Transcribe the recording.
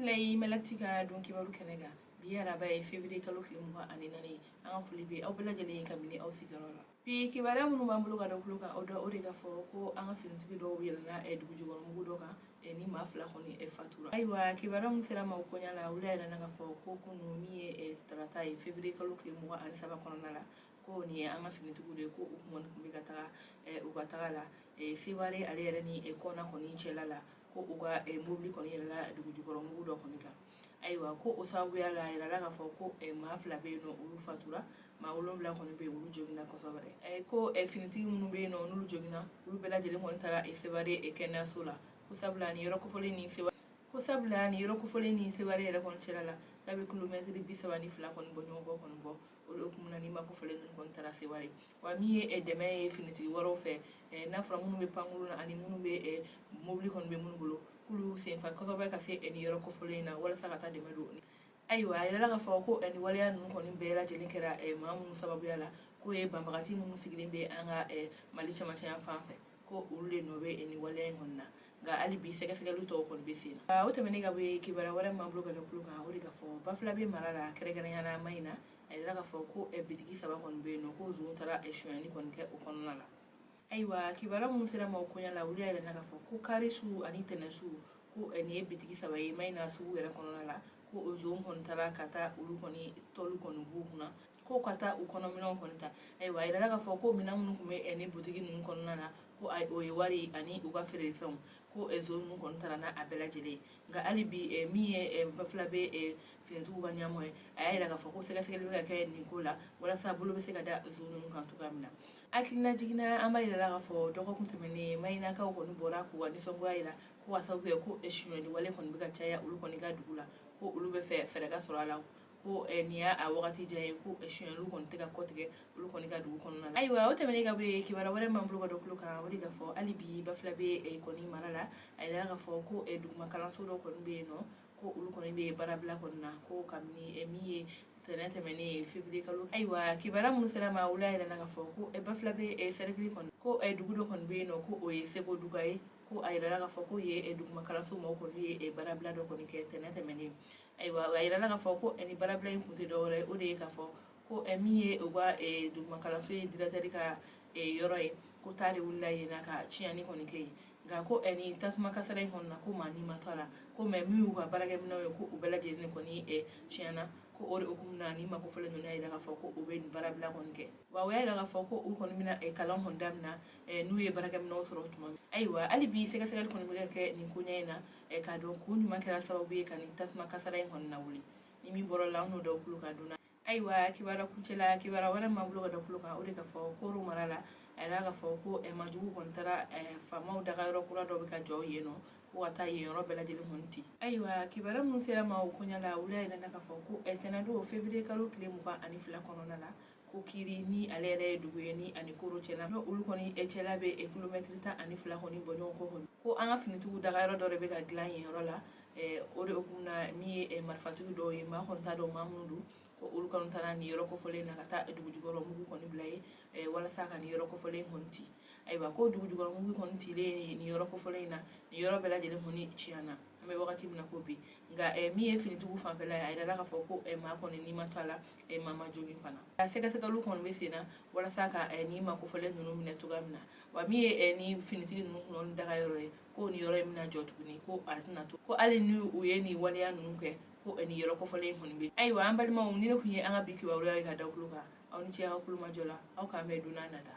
Bisimila i Malactu ka don kibaru kɛnɛ kan. Bi ye araba ye, février kalo tile 24. An ka foli bɛ aw bɛɛ lajɛlen ye kabini aw sigiyɔrɔ la. Bi kibaruya minnu b'an bolo ka da tulo kan, o dɔ o de ka fɔ ko an ka finitigi dɔw yɛlɛnna dugujukɔrɔmugu dɔ kan ni maa fila kɔni fatura. Ayiwa, kibaruya min sera ma o koɲa la, olu y'a yira ka fɔ ko kunun min ye tarata ye, février kalo tile 23 kɔnɔna la, ko nin ye an ka finitigiw de ye, ko u kɔni tun bɛ ka taga u ka taga la Seware ale yɛrɛ ni Kɔna kɔni cɛla la, ko u ka mobili kɔni yɛlɛla dugujukɔrɔmugu dɔ kɔni kan. Ayiwa, ko o sababuya la, a yirala k'a fɔ ko maa fila bɛ yen nɔ, olu fatura, maa wolonwula kɔni bɛ yen, olu joginna kosɛbɛ. Ko finitigi minnu bɛ yen nɔ, n'olu joginna, olu bɛɛ lajɛlen kɔni taara Seware kɛnɛyaso la, ko sabula nin yɔrɔ kofɔlen ni Seware ko sabula nin yɔrɔ kofɔlen ni Seware yɛrɛ kɔni cɛla la, k'a bɛ kilomɛtiri 32 kɔni bɔ ɲɔgɔn kɔ kɔni bɔ. O de hukumu na, ni maa kofɔlen ninnu kɔni taara Seware. Wa min ye dɛmɛ ye finitigi wɛrɛw fɛ, n'a fɔra minnu bɛ pankurun na ani minnu bɛ mobili kɔni bɛ minnu bolo, k'olu senfa kosɛbɛ ka se nin yɔrɔ kofɔlen in na walasa ka taa dɛmɛ don. Ayiwa, a yirala k'a fɔ ko nin waleya ninnu kɔni bɛɛ lajɛlen kɛra maa minnu sababuya la, k'o ye banbagaci minnu sigilen bɛ an ka Mali cɛmancɛ yan fan fɛ, ko olu de nɔ bɛ nin waleya in kɔni na. Nka hali bi, sɛgɛsɛgɛli tɔw kɔni bɛ sen na. O tɛmɛnen ka bɔ yen, kibaruya wɛrɛ min b'an bolo ka da tulo kan, o de ka fɔ Bafoulabé mara la, kɛrɛnkɛrɛnnenya la Mahina, a yirala k'a fɔ ko bitigi saba kɔni bɛ yen nɔ, ko zon taara sonyani kɔni kɛ o kɔnɔna la. Ayiwa, kibaruya minnu sera ma o koɲa la, olu y'a yira k'a fɔ ko kari su ani tɛnɛn su, ko nin ye bitigi saba ye Mahina sugu yɛrɛ kɔnɔna la, ko o zon kɔni taara ka taa olu kɔni tɔlu kɔni b'u kunna, ko ka taa u kɔnɔminɛnw kɔni ta. Ayiwa, a yirala k'a fɔ ko minɛn minnu tun bɛ ni butigi ninnu kɔnɔna na, ko o ye wari ani u ka feerefɛnw, ko zon ninnu kɔni taara n'a bɛɛ lajɛlen ye. Nka hali bi, min ye Bafoulabé finitigiw ka ɲɛmɔgɔ ye, a y'a yira k'a fɔ ko sɛgɛsɛgɛli bɛ ka kɛ nin ko la walasa bolo bɛ se ka da zon ninnu kan cogoya min na. Hakilina jiginna, an b'a yira la k'a fɔ dɔgɔkun tɛmɛnen, Mahinakaw kɔni bɔra k'u ka nisɔngoya yira ko ka sababu kɛ ko sonyali wale kɔni bɛ ka caya olu kɔni ka dugu la, ko olu bɛ fɛ fɛɛrɛ ka sɔrɔ a la, ko nin y'a a wagati jan ye ko sonyaliw kɔni tɛ ka kɔtigɛ olu kɔni ka dugu kɔnɔna la. Ayiwa, o tɛmɛnen ka bɔ yen, kibaruya wɛrɛ m'an bolo ka da tulo kan, o de ka fɔ hali bi Bafoulabé kɔni mara la, a yirala k'a fɔ ko duguma kalanso dɔ kɔni bɛ yen nɔ, ko olu kɔni bɛ baarabila kɔni na, ko kabini min ye tɛnɛn tɛmɛnen ye, février kalo. Ayiwa, kibaruya minnu sera ma, olu y'a yira k'a fɔ ko Bafoulabé cercle kɔni, ko dugu dɔ kɔni bɛ yen nɔ, ko o ye Segoduga ye, ko a yirala k'a fɔ ko ye duguma kalanso maaw kɔni ye baarabila dɔ kɔni kɛ tɛnɛn tɛmɛnen. Ayiwa, a yirala k'a fɔ ko ni baarabila in kun tɛ dɔwɛrɛ ye, o de ye k'a fɔ ko min ye u ka duguma kalanso ye directeur ka yɔrɔ ye, ko taa de wulila yen na ka tiɲɛni kɔni kɛ yen. Nka ko ni tasuma kasara in kɔni na, ko maa ni ma to a la, ko mais min y'u ka baarakɛminɛnw ye, ko u bɛɛ lajɛlen de kɔni tiɲɛna. Ko o de hukumu na, ni maa kofɔlen ninnu y'a yira k'a fɔ ko u bɛ nin baarabila kɔni kɛ. Wa u y'a yira k'a fɔ ko u kɔni bɛna kalan kɔni daminɛ n'u ye baarakɛminɛnw sɔrɔ tuma min. Ayiwa, hali bi sɛgɛsɛgɛli kɔni bɛ ka kɛ nin koɲɛ in na k'a dɔn kun ɲuman kɛra sababu ye ka nin tasuma kasara in kɔni lawuli. Ni min bɔra la, an n'o da tulo kan donna. Ayiwa, kibaruya kuncɛla, kibaruya wɛrɛ m'an bolo ka da tulo kan, o de ka fɔ Koro mara la, a yira k'a fɔ ko majugu kɔni taara faamaw dagayɔrɔ kura dɔ bɛ ka jɔ yen nɔ, ko ka taa yen yɔrɔ bɛɛ lajɛlen kɔni ci. Ayiwa, kibaruya minnu sera ma o koɲa la, olu y'a yira k'a fɔ ko tɛnɛndon, février kalo tile 22 kɔnɔna la, ko Kiri ni ale yɛrɛ ye dugu ye ni ani Koro cɛla, n'o olu kɔni cɛla bɛ kilomɛtiri 12 kɔni bɔ ɲɔgɔn kɔ kɔni, ko an ka finitigiw dagayɔrɔ dɔ de bɛ ka dilan yen yɔrɔ la. O de hukumu na, min ye marifatigi dɔw ye, maa kɔni t'a dɔn maa minnu don, ko olu kɔni taara nin yɔrɔ kofɔlen na ka taa dugujukɔrɔ mugu kɔni bila yen walasa ka nin yɔrɔ kofɔlen kɔni ci. Ayiwa, ko dugujukɔrɔ mugu kɔni cilen nin yɔrɔ kofɔlen in na, nin yɔrɔ bɛɛ lajɛlen kɔni tiɲɛna an bɛ wagati min na ko bi. Nka min ye finitigiw fanfɛla ye, a yirala k'a fɔ ko maa kɔni ni ma to a la, maa ma jogin fana. Sɛgɛsɛgɛliw kɔni bɛ sen na walasa ka nin maa kofɔlen ninnu minɛ cogoya min na. Wa min ye ni finitigi ninnu kɔni daga yɔrɔ ye, ko nin yɔrɔ in bɛna jɔ tuguni, ko a tɛna to ko hali ni u ye nin waleya ninnu kɛ, ko nin yɔrɔ kofɔlen in kɔni bɛ. Ayiwa, an balimaw, ni ne tun ye an ka bi kibaruya ye ka da tulo kan. Aw ni ce aw kulomajɔ la. Aw k'an bɛn don n'a nata.